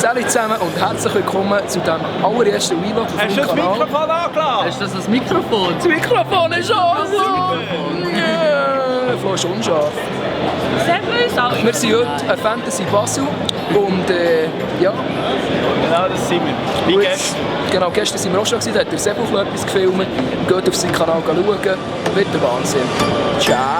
Salut zusammen und herzlich willkommen zu diesem allerersten Vlog auf Hast du das Mikrofon angelassen? Ist das Mikrofon? Das Mikrofon ist an! Ja, voll schon unscharf. Wir sind heute ein Fantasy Basel und ja. Genau, das sind wir. Wie gestern. Genau, gestern sind wir auch schon gewesen, da hat der Sebo noch etwas gefilmt. Geht auf seinen Kanal schauen, wird der Wahnsinn. Ciao!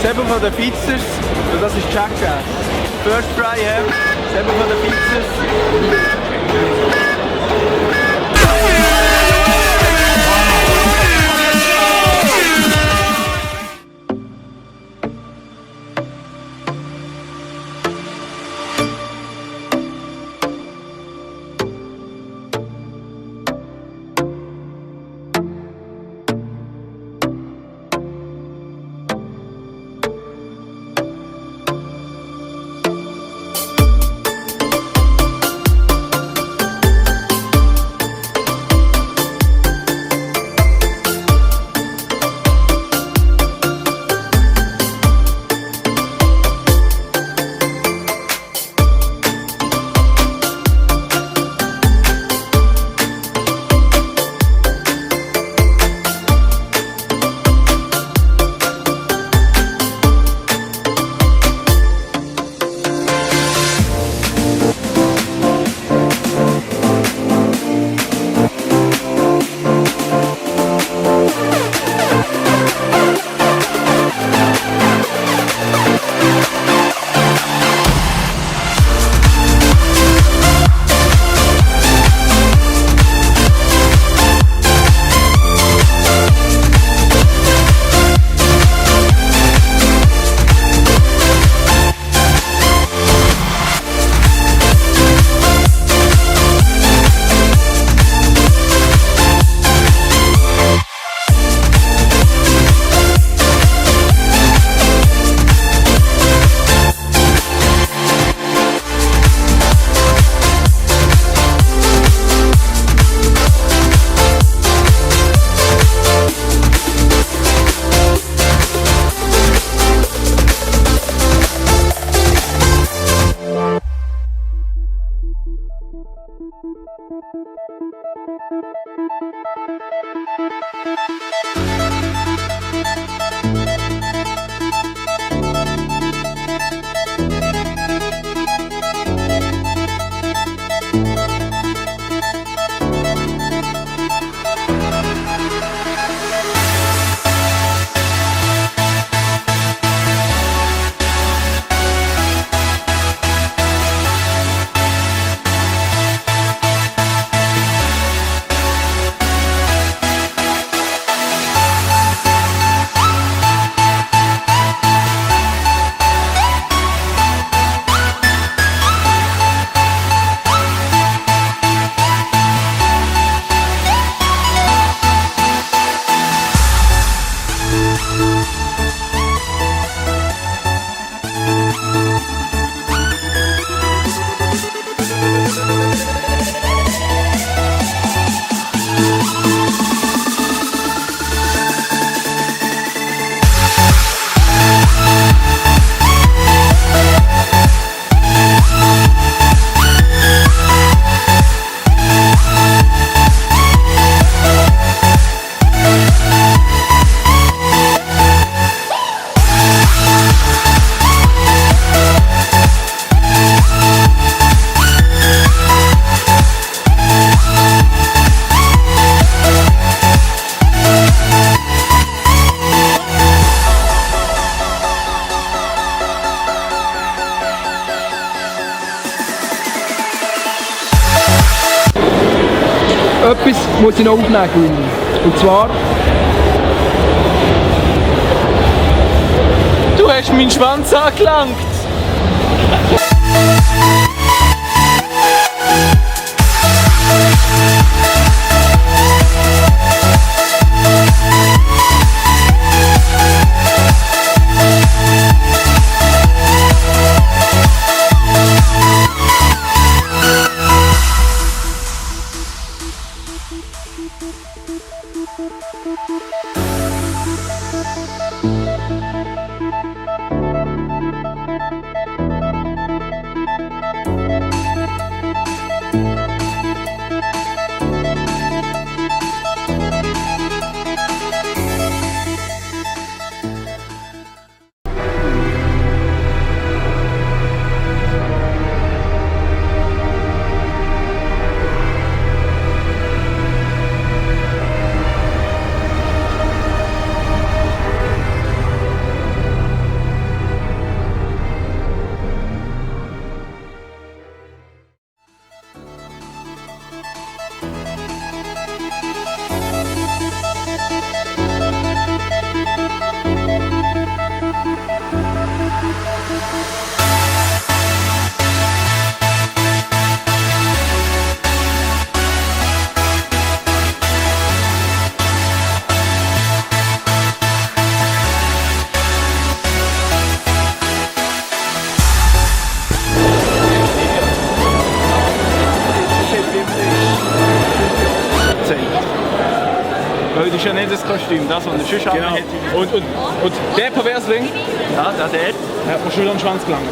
Sebo von den Fitzers und das ist Jackass. First Fry Ham, Sebo von den Fitzers. muss ich noch aufnehmen, Güni. Und zwar... Du hast meinen Schwanz angelangt! Weil das ist ja nicht das Kostüm, das, was der Schuss Genau. Und der Perversling, Ja, der. der hat mir schon wieder den Schwanz gelangt.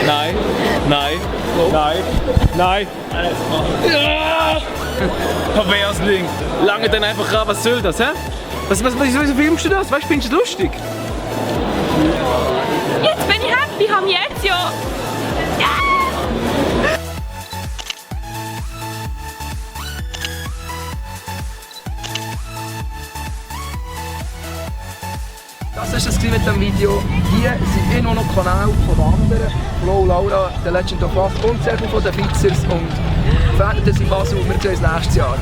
Nein, nein, nein, nein. Ja! Perversling. Lange dann einfach ran, was soll das, hä? Wieso filmst du das? Weißt du, findest du das lustig? Jetzt bin ich happy, haben jetzt ja. Das war es mit dem Video. Hier sind noch Kanäle von anderen. Flo, Laura, The Legend of Us und sehr viel von den Fixers. Und fertig in Basel. Wir sehen uns nächstes Jahr.